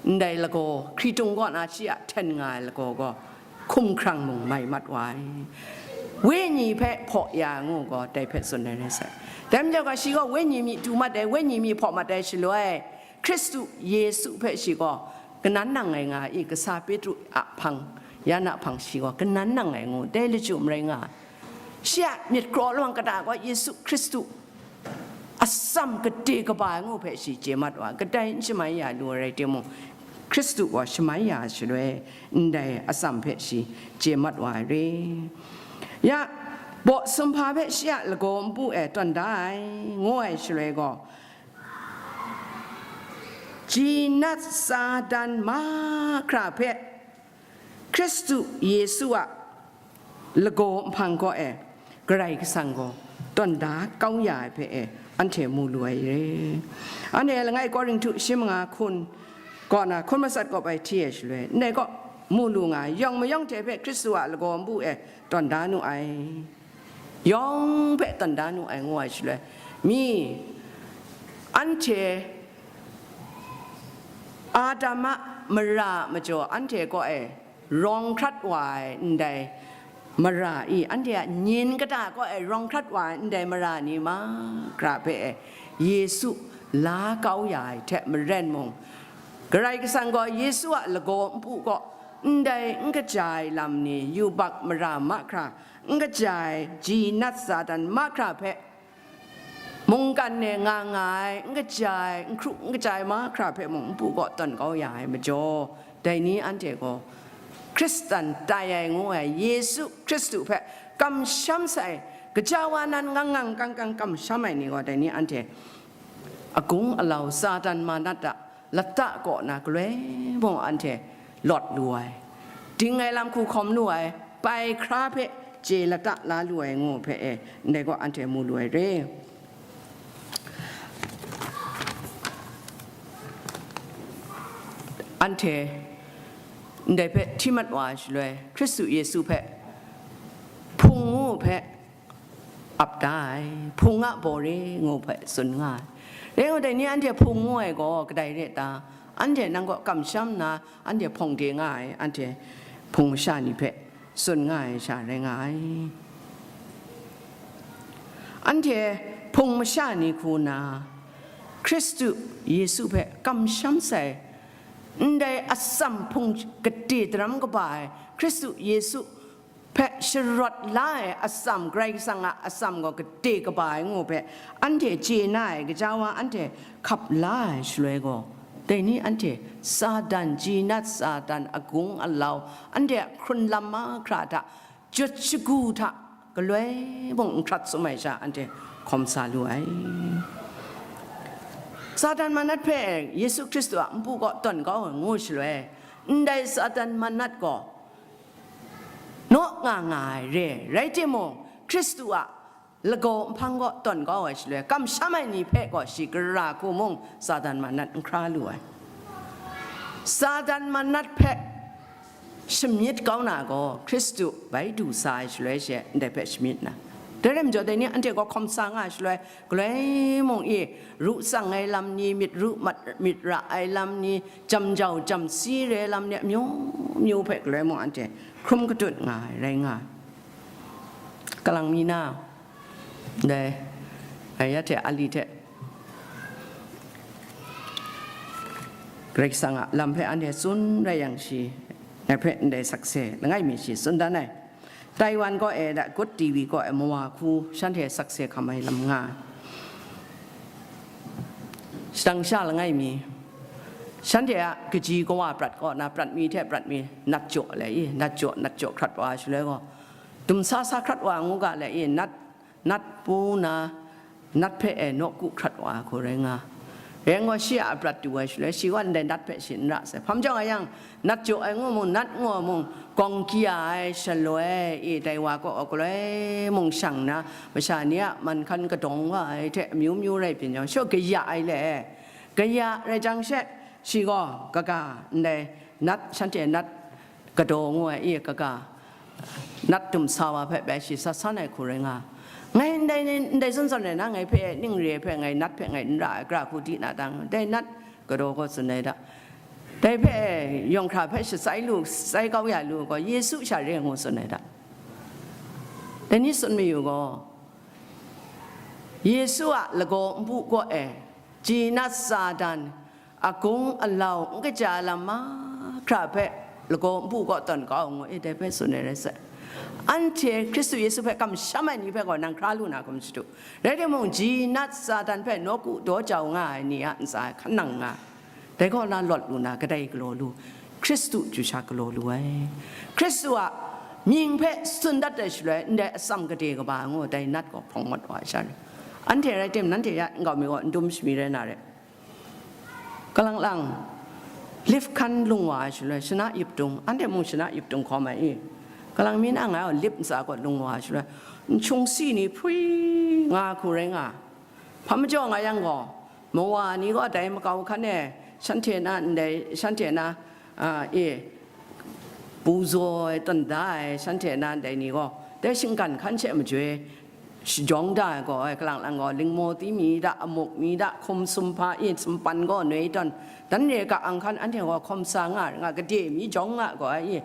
ndai lagaw, hkritung kaw na shi a hten nga ai lagaw gaw, hkumhkrang mung mai mat wa ai. Wenyi hpe hpaw ya ai ngu gaw, dai hpe tsun ai rai sai. Dai majaw gaw, shi gaw wenyi myi du mat ai, wenyi myi hpaw mat ai shaloi, Hkristu Yesu hpe shi gaw kanan nang ai nga i, kasa Petru a hpang, yan a hpang shi gaw kanan nang ai ngu, dai lachyum rai nga ai. Shi a myit kraw lawang kata gaw Yesu Hkristu atsam gade kaba ai ngu hpe shi chye mat wa, kadai n shamai ya lu ai rai timung, Hkristu gaw shamai ya shaloi, ndai atsam hpe shi chye mat wa ai re. Ya, baw sumhpa hpe shi a lagaw npu e tawn da ai, ngu ai shaloi gaw, jinat Satan mahkra hpe Hkristu Yesu a lagaw nhpang kaw e Karai Kasang gaw tawn da kau ya ai hpe e anhte mu lu ai re. Anhte langai Korinhtu shi manga hkun kaw na hkun matsat kaw bai hti ai shaloi, ndai kaw mu lu nga ai, yawng mayawng hte hpe Hkristu a lagaw npu e tawn da nu ai. yawng hpe tawn da nu ai ngu ai shaloi, mi anhte Adam a mara a majaw anhte kaw e rawng hkrat wa ai ndai mara i, anhte a nyin kata kaw e rawng hkrat wa ai ndai mara ni mahkra hpe e Yesu la kau ya ai hte maren mung, Karai Kasang gaw Yesu a lagaw npu kaw ndai n kaja ai lam ni, yubak mara mahkra n kaja ai, jinat Satan mahkra hpe mungkan e nga nga ai, n kaja ai, n hkru n kaja ai mahkra hpe mung npu kaw tawn kau ya ai majaw, dai ni anhte gaw Hkristan tai ai ngu ai Yesu Hkristu hpe kamsham sai, gaja wa nan ngang ngang kang kang kamsham ai ni gaw, dai ni anhte agung alau Satan manat a lata kaw na galoi mung anhte lawt lu ai, ding ai lam hku hkawm lu ai, pai hkra hpe chye lata la lu ai ngu hpe e, ndai gaw anhte mu lu ai re. Anhte ndai hpe hti mat wa ai shaloi, Hkristu Yesu hpe Hpung ngu hpe ap da ai, Hpung a bore ngu hpe tsun nga ai. Rai ngu dai ni anhte Hpung ngu ai gaw kadai re ta? Anhte nang kaw kamsham nna, anhte hpawng de nga ai, anhte Hpung masha ni hpe tsun nga ai sha rai nga ai. Anhte Hpung masha ni hku na, Hkristu Yesu hpe kamsham sai, ndai atsam hpung gade daram kaba ai Hkristu Yesu hpe sharawt la ai atsam, Karai Kasang a atsam gaw gade kaba ai ngu hpe anhte chye na ai, gaja wa anhte hkap la ai shaloi gaw, dai ni anhte Satan, jinat Satan agung alau, anhte a hkrun lam mahkra hta, jut shagu hta galoi mung n hkrat sum ai sha, anhte hkawm sa lu ai. Satan manat hpe Yesu Hkristu a npu kaw tawn kau ai ngu shaloi, ndai Satan manat gaw naw nga nga ai re, rai timung, Hkristu a lagaw nhpang kaw tawn kau ai shaloi, kamsham ai ni hpe gaw shi gara hku mung Satan manat n hkra lu ai. Satan manat hpe shamyit kau na gaw, Hkristu bai du sa ai shaloi she ndai hpe shamyit na. Dai rai majaw, dai ni anhte gaw hkawm sa nga ai shaloi, galoi mung e, ru tsang ai lam ni, myit ru mat, myit ra ai lam ni, jam jau jam si re ai lam ni, amyu myu hpe galoi mung anhte hkrum katut nga ai, rai nga ai. Kalang mi na, dai, ai, ya hte a li hte, Karai Kasang a lam hpe anhte tsun rai yang shi, ngai hpe ndai sakse langai mi shi tsun dan ai. Taiwan kaw e da, Good T V kaw e mawa hku shanhte sakse hkam ai lam nga ai. Shadang sha langai mi, shanhte a kaji kawa prat kaw na, prat mi hte prat mi nat jaw le i, nat jaw, nat jaw hkrat wa shaloi gaw, dum sa sa hkrat wa ngu ga le i, nat, nat pu na, nat hpe e nawku hkrat wa ai hku rai nga. Rai ngu, shi a prat du ai shaloi, shi gaw ndai nat hpe shi n ra sai. Hpa majaw nga yang, nat jaw ai ngu mung, nat ngu mung, gawng kya ai shaloi e, dai wa kaw galoi mung shang na, masha ni a man hkan kadawng wa ai hte amyu myu rai byin jang, shaw kaya ai le, kaya rai jang she, shi gaw kaga ndai nat, shanhte nat kadaw ngu ai e kaga, nat dum sa wa hpe bai shi sat san ai hku rai nga. Ngai ndai, ndai zawn zawn rai na, ngai hpe ning re ai hpe, ngai nat hpe ngai n ra ai, gara hku di na dang, dai nat kadaw gaw tsun ai da. Dai hpe yawng hkra hpe shatsai lu, shatsai kau ya lu gaw, Yesu sha re ngu tsun ai da. Dai ni tsun mayu gaw, Yesu a lagaw npu kaw e, jinat Satan, agung alau n kaja lam mahkra hpe lagaw npu kaw tawn kau ngu, e, dai hpe tsun ai rai sai. Anhte Hkristu Yesu hpe kamsham ai ni hpe gaw nang hkra lu na hkum shadu. Rai timung, jinat Satan hpe nawku daw jau nga ai ni a ntsa e hkan nang nga, dai kaw na lawt lu na, kadai galaw lu? Hkristu chyu sha galaw lu ai. Hkristu a mying hpe tsun dat ai shaloi, ndai atsam gade kaba ngu, dai nat gaw hpawng mat wa ai sha ni. Anhte rai tim, nanhte ya nkau mi gaw n dum shami rai na re. Kalang lang, lip hkan lung wa ai shaloi, shana yip dung, anhte mung shana yip dung hkawm ai i? Kalang mi na ngai gaw lip ntsa kaw lung wa ai shaloi, nshung si ni hpwi nga hku rai nga. Hpa majaw nga yang gaw, mawa ni gaw dai makau hkan e, shanhte na ndai, shanhte na, a, e, bu zaw ai, tawn da ai, shanhte na ndai ni gaw, dai shinggan hkan she majoi, shajawng da ai gaw, ai kalang lang gaw, lingmaw ti mi da, amuk mi da, hkum sumhpa i sumpan gaw noi tawn, dan re ga ahkang hkan anhte gaw hkawm sa nga ai, nga gade mi jawng nga gaw ai i,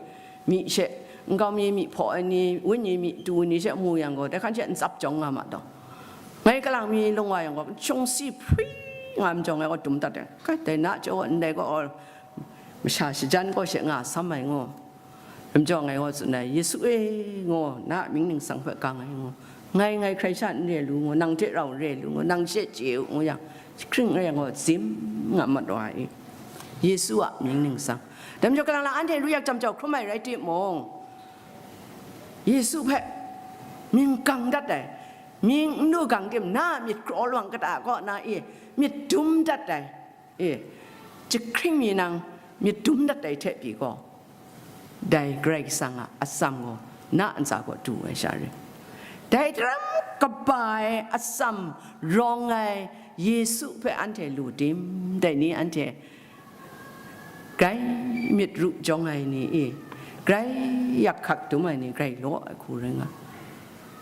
myi she, nkau mi myi hpaw ai ni, wenyi myi tu ni she mu yang gaw, dai hkan she ntsap jawng nga ma taw, ngai kalang mi lung wa yang gaw, shung si hpri nga ai majawng ai gaw dum dat ai, kai dai na chyaw ndai gaw, masha shajan gaw she nga sam ai ngu. Lam jaw ngai gaw tsun ai, Yesu e, ngu, na a mying ningsang hpe gang ai ngu. Ngai, ngai hkrai sha n re lu ngu, nang hte rau n re lu ngu, nang she chye u ngu yang, jahkring rai yang gaw, zim nga mat wa i, Yesu a mying ningsang. Dai majaw, kalang lang anhte lu yak jam jau hkrum ai rai timung, Yesu hpe mying gang dat ai, mying n lu gang tim, na a myit kraw lawang kata kaw na i, myit dum dat ai. E, jahkring mi nang myit dum dat ai hte pyi gaw, dai Karai Kasang a atsam gaw na ntsa kaw du ai sha rai. Dai daram kaba ai atsam rawng ai Yesu hpe anhte lu tim, dai ni anhte grai myit ru jawng ai ni i, grai yak hkak dum ai ni grai law ai hku rai nga.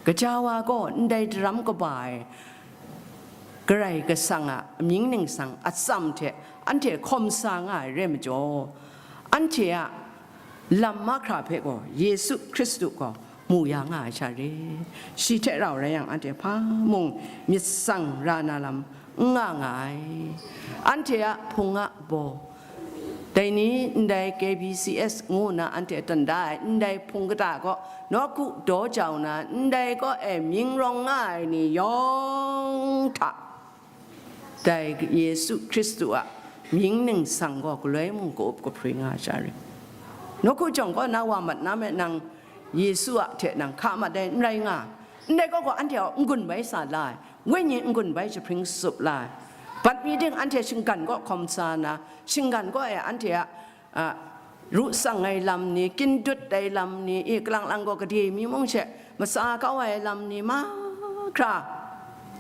Gaja wa gaw ndai daram kaba ai Karai Kasang a mying ningsang atsam hte anhte hkawm sa nga ai re majaw, anhte a lam mahkra hpe gaw Yesu Hkristu gaw mu ya nga ai sha re. Shi hte rau rai yang, anhte hpa mung myit tsang ra na lam n nga nga ai. Anhte a hpung a baw, dai ni ndai K B C S ngu nna anhte tawn da ai ndai hpung kata gaw, nawku daw jau na ndai kaw e mying rawng nga ai ni yawng hta, dai Yesu Hkristu a mying ningsang gaw galoi mung ka-up kahprwi nga ai sha rai. Nawku jawng kaw na wa mat na me, nang Yesu a hte nang hka mat ai n rai nga, ndai kaw gaw anhte a n-gun bai sa la ai, wenyi n-gun bai jahpring tsup la ai. Bat mi ding anhte shinggan kaw hkawm sa na, shinggan kaw e anhte a, a, ru tsang ai lam ni, kyin dut ai lam ni, i, kalang lang gaw gade mi mung she matsa kau ai lam ni mahkra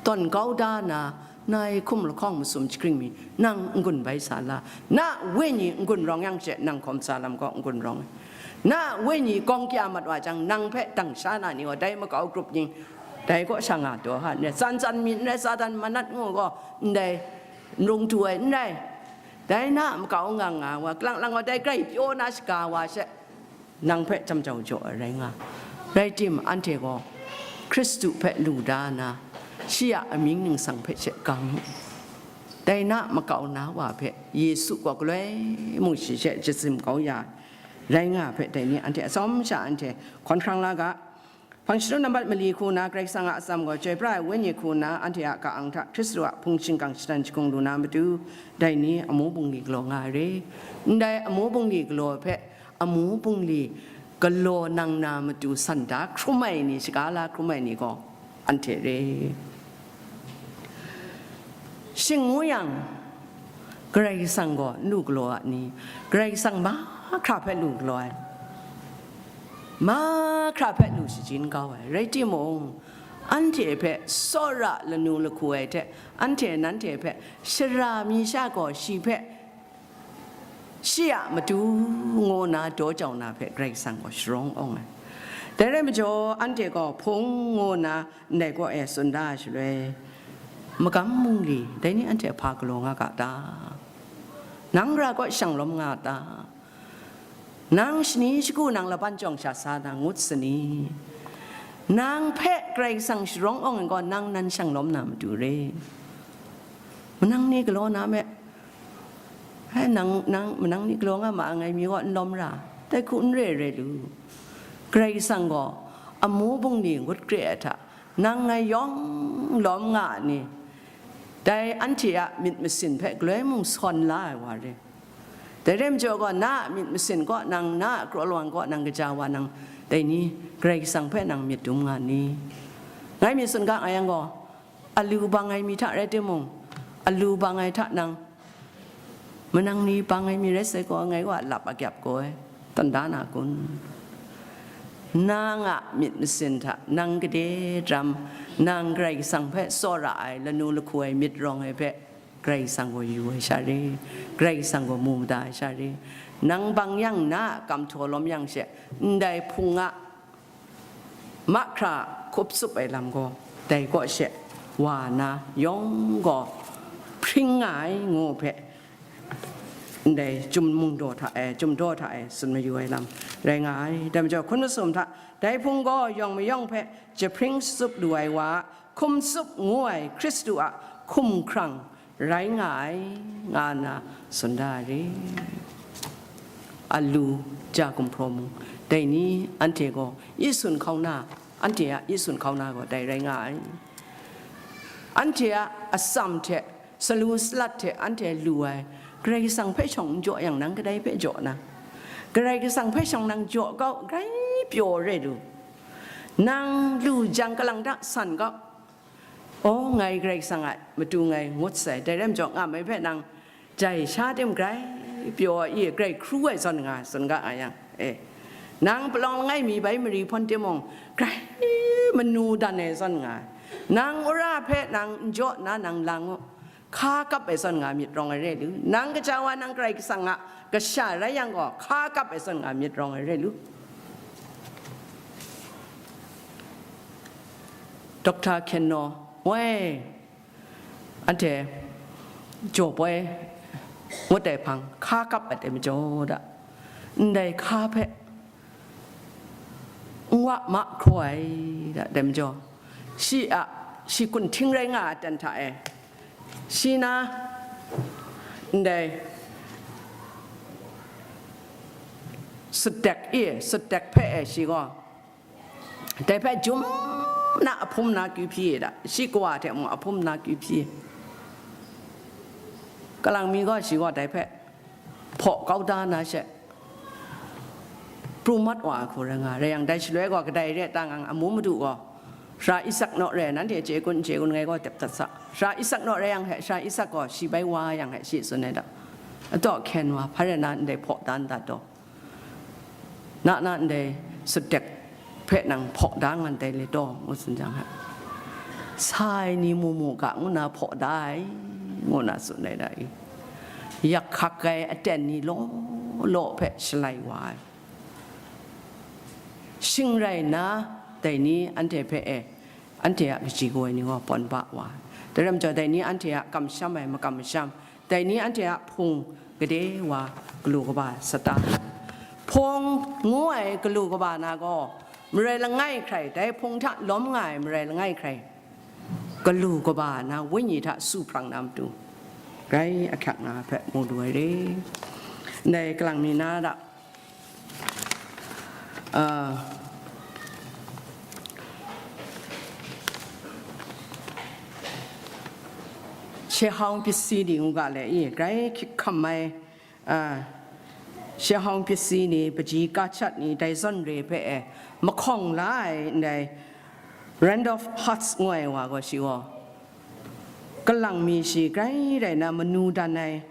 tawn kau da na, na i hkum lahkawng masum jahkring mi, nang n-gun bai sa la, na wenyi n-gun rawng yang she, nang hkawm sa lam kaw n-gun rawng ai. Na wenyi gawng kya mat wa jang, nang hpe dang sha na ni gaw, dai makau grup ni, dai kaw sha nga daw ha n rai, tsan tsan mi n rai, Satan manat ngu gaw, ndai n rung du ai n rai. Dai na a makau nga nga wa, kalang lang gaw dai grai pyaw na shaga wa she, nang hpe jam jau jaw ai rai nga. Rai tim, anhte gaw Hkristu hpe lu da na, shi a amying ningsang hpe she gang u. Dai na a makau na wa hpe Yesu gaw galoi mung shi she jazim kau ya ai rai nga ai hpe, dai ni anhte atsawm sha anhte hkawn hkrang la ga. Hpang shadum nambat mali hku na Karai Kasang a atsam gaw chyoi pra ai wenyi hku na anhte a ka-ang hta Hkristu a hpung shingkang shadan shagung lu na matu, dai ni amu bungli galaw nga ai re. Ndai amu bungli galaw hpe, amu bungli galaw nang na matu san da hkrum ai ni, shaga la hkrum ai ni gaw anhte re. Shing ngu yang, Karai Kasang gaw n lu galaw a ni? Karai Kasang mahkra hpe lu galaw ai, mahkra hpe lu shajin kau ai. Rai timung, anhte hpe tsawra lanu lahku ai hte, anhte nanhte hpe shara mi sha gaw shi hpe, shi a matu ngu na daw jau na hpe Karai Kasang gaw sharawng awng ai. Dai rai majaw, anhte gaw hpung ngu na ndai kaw e tsun da ai shaloi, magam bungli dai ni anhte hpa galaw nga ga ta? Nang ra kaw shang lawm nga ta? Nang shani shagu nang laban jawng sha sa na ngut sani? Nang hpe Karai Kasang sharawng awng ai gaw, nang nan shang lawm na matu re. Manang ni galaw na me. Hai, nang, nang, manang ni galaw nga ma ai ngai mi gaw n lawm ra, dai hku n re re lu. Karai Kasang gaw amu bungli ngut kre ai hta, nang ngai yawng lawm nga a ni? Dai anhte a myit masin hpe galoi mung sawn la ai wa re. Dai rai majaw gaw, na a myit masin kaw nang, na a kraw lawang kaw nang, gaja wa nang, dai ni, Karai Kasang hpe nang myit dum nga ni? Ngai myit tsun ga nga yang gaw, alu bang ai mi hta rai timung, alu bang ai hta nang, manang ni bang ai mi rai sai gaw, ngai wa lap agyap gaw ai, tawn da na kun? Nang a myit masin hta nang gade daram, nang Karai Kasang hpe tsawra ai, lanu lahku ai, myit rawng ai hpe Karai Kasang gaw yu ai sha re, Karai Kasang gaw mu mada ai sha re. Nang bang yang na a kam htaw lawm yang she, ndai hpung a mahkra hkup tsup ai lam gaw, dai kaw she wa na yawng gaw hpring nga ai ngu hpe, ndai Chyum mungdaw hta e, Chyum daw hta e tsun mayu ai lam rai nga ai. Dai majaw, hkun masum hta dai Hpung gaw yawng mayawng hpe jahpring tsup lu ai wa a hkum tsup ngu ai Hkristu a hkumhkrang rai nga ai, nga nna tsun da ai re. Alu ja gumhpraw mung, dai ni anhte gaw isun hkauna, anhte a isun hkauna gaw dai rai nga ai. Anhte a atsam hte, salu salat hte anhte lu ai, Karai Kasang hpe shawng n jaw yang, nang kadai hpe jaw na? Karai Kasang hpe shawng nang jaw kau, grai pyaw re lu. Nang lu jang kalang ta san kau. Oh, ngai Karai Kasang a matu ngai ngut sai, dai rai majaw, nga mai hpe nang jai sha tim grai pyaw ai, grai hkru ai zawn nga, tsun ga nga yang, e, nang palawng langai mi bai mari hpawt timung, grai manu dan ai zawn nga, nang wora hpe nang n jaw nna nang lang u, hka kap ai zawn nga myit rawng ai re lu. Nang gaja wa nang Karai Kasang a kasha rai yang gaw, hka kap ai zawn nga myit rawng ai re lu. Doctor Khenno, woi, anhte jaw poi ngut ai hpang, hka kap ai dai majaw da, ndai hka hpe n wa ma hkraw ai da, dai majaw, shi a, shi kunhting rai nga ai aten hta e, shi na ndai sutdek e, sutdek hpe e shi gaw, dai hpe jum na ahpum na kyu hpyi e da, shi kawa hte mung ahpum na kyu hpyi. Kalang mi gaw shi gaw dai hpe hpaw kau da na she, pru mat wa ai hku rai nga, rai yang, dai shaloi gaw kadai re ta nga, amu madu gaw, Sara Isak naw re, nanhte chye kun, n chye kun, ngai gaw dep dat sa. Sara Isak naw re yang hte, Sara Isak gaw shi bai wa yang hte shi tsun ai da, ataw hkyen wa, hpa rai na ndai hpaw da n dat daw? Na, na ndai sutdek hpe nang hpaw da nga ndai le taw, ngu tsun jang hte, sa ai ni mu mu ga, ngu na hpaw da ai, ngu na tsun ai da i. Yak hkak ai aten ni law law hpe shalai wa ai. Shing rai nna, dai ni anhte hpe e, anhte a kaji kaw ai ni gaw pawn ba wa ai. Dai rai majaw, dai ni anhte a kamsham ai makam masham, dai ni anhte a hpung gade wa galu kaba sata, hpawng ngu ai galu kaba na gaw, marai langai hkrai, dai hpung hta lawm nga ai marai langai hkrai, galu kaba na wenyi hta su hprang na matu, grai ahkyak nga ai hpe mu lu ai re. Ndai kalang mi na da, a, shehawng pyasi ni ngu ga le i, grai hkik hkam ai, a, shehawng pyasi ni, paji kachat ni, dai zawn re hpe e mahkawng la ai ndai Randolph Hearst ngu ai wa gaw, shi gaw kalang mi shi grai rai na, manu dan ai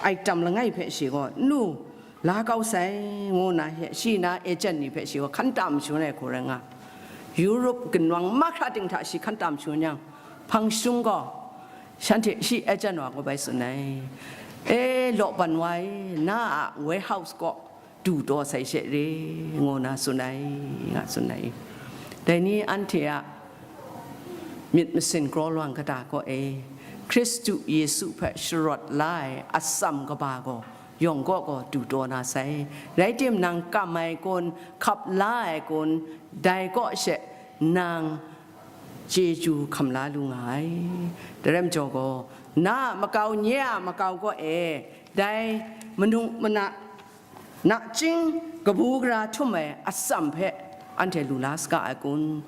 item langai hpe shi gaw, nu, la kau sai, ngu na, shi na agent ni hpe shi gaw hkan tam shangun ai hku rai nga. Europe ginwang mahkra ting hta shi hkan tam shangun yang, hpang shum gaw shanhte shi agent wa gaw bai tsun ai, e, lawban wa e, na a warehouse kaw du taw sai she re, ngu na tsun ai, nga tsun ai. Dai ni anhte a myit masin kraw lawang kata kaw e, Hkristu Yesu hpe sharawt la ai atsam kaba gaw yawng kaw gaw du taw na sai. Rai timung, kam ai kun, hkap la ai kun, dai kaw she nang chyeju hkam la lu nga ai. Dai rai majaw gaw, na a makau, nye a makau kaw e, dai manu mana, nachying kabu gara htum ai atsam hpe anhte lu la saga ai kun?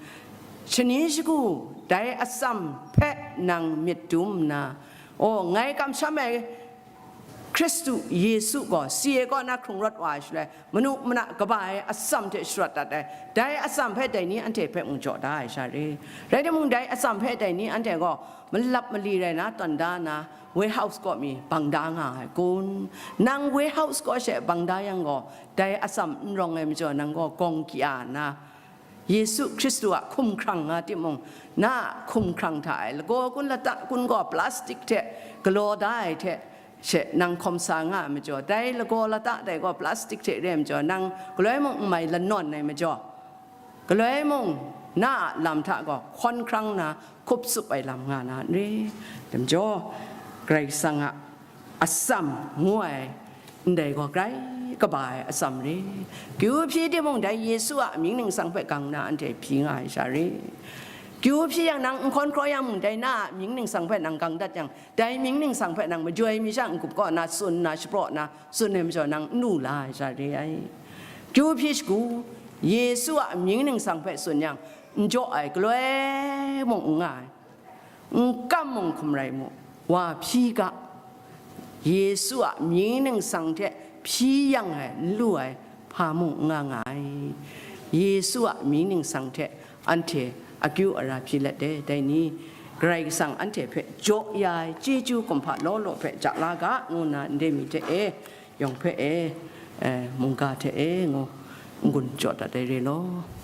Shani shagu dai atsam hpe nang myit dum nna, aw, ngai kamsham ai Hkristu Yesu gaw si ai kaw na hkrung rawt wa ai shaloi, manu mana kaba ai atsam hte sharawt dat ai, dai atsam hpe dai ni anhte hpe mung jaw da ai sha re. Rai timung, dai atsam hpe dai ni anhte gaw malap mali rai na tawn da na, warehouse kaw mi bang da nga ai kun? Nang warehouse kaw she bang da yang gaw, dai atsam n rawng ai majaw, nang gaw gawng kya nna, Yesu Hkristu a hkumhkrang nga timung, na a hkumhkrang hta e lagaw kun lata kun gaw plastik hte galaw da ai hte she nang hkawm sa nga ai majaw, dai lagaw lata dai gaw plastik hte re ai majaw, nang galoi mung n mai lanawn ai majaw, galoi mung na a lam hta gaw hkawn hkrang na hkup tsup ai lam nga na n re. Dai majaw, Karai Kasang a atsam ngu ai ndai gaw grai kaba ai atsam re. Kyu hpyi timung, dai Yesu a mying ningsang hpe gang na anhte hpyi nga ai sha re. Kyu hpyi yang, nang n hkawn hkraw yang mung, dai na a mying ningsang hpe nang gang dat yang, dai mying ningsang hpe nang majoi mi sha n-gup kaw na tsun nna, shapraw nna tsun ai majaw, nang n lu la ai sha re ai. Kyu hpyi shagu, Yesu a mying ningsang hpe tsun yang, n jaw ai galoi mung n nga ai, n kam mung hkum rai mu, wa hpyi ga, Yesu a mying ningsang hte hpyi yang ai, n lu ai hpa mung n nga nga ai. Yesu a mying ningsang hte anhte akyu ara hpyi let de, dai ni, Karai Kasang anhte hpe jaw ya ai chyeju kumhpa law law hpe ja la ga, ngu nna ndai mi hte e, yawng hpe e, eh, mungga hte e, ngu n-gun jaw dat ai re law.